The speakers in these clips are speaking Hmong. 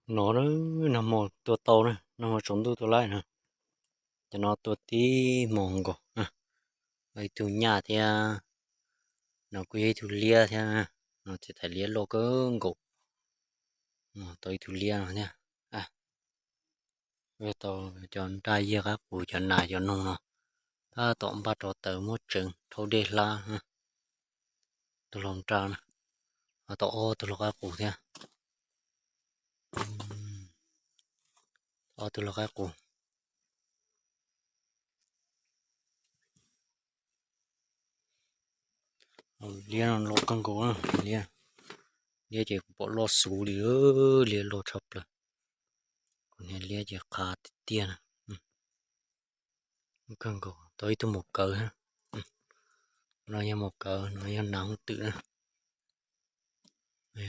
No, nag hmo tua tau na, nag hmo tsaus ntuj tua laij na. Cov no tua tib hmos nkaus. Ib tug nyaj thiab, no kuj yog ib tug liab thiab. No txiv thais liab loj kawg nkaus. Tau ib tug liab no thiab. Tau cov nraj yiag qab qus, cov nas cov noog no, tab tom npaj rau taws muab tseev rhaub dej hlab. Tus hluas nraj na, tau ob tug hluas qab qus thiab. Ob tug hluas qab qus. Liab no loj kawg nkaus, liab, liab ces kuv pom loj xov li, liab loj tshaj plaws. Kuv niag liab ces qab tiag tiag na. Kawg nkaus, tau ib tug maum kawv. No yog maum kawv, no yog nas hooj twm na.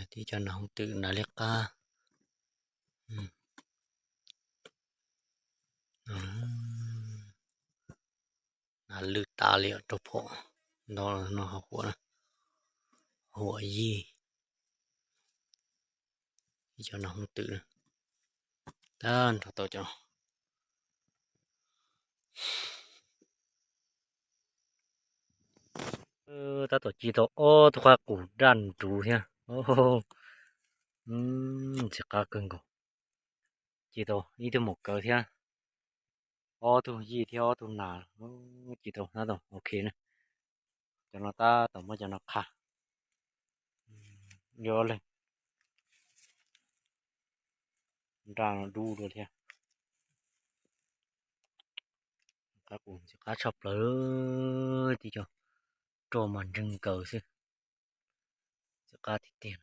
Tib co nas hooj twm, nas liab qab. Nas lwj tas li rau phom, no ho huam, huam yij. Ib co nas hooj twm, tab nrog tau cov, tab tom ci tau ob tug qab qus daj nruv thiab. Ntxim qab kawg nkaus. Ci tau ib tug maum kawv thiab, ob tug yij thiab ob tug nas, ci tau tab tom ok na. Cov no tab tom muab cov no qha. Ib ob leeg, nraj no dub dua thiab. Qab qus ntxim qab tshaj plaws, tib co roj mas ntseeg nkaws xwb. Ntxim qab tiag tiag.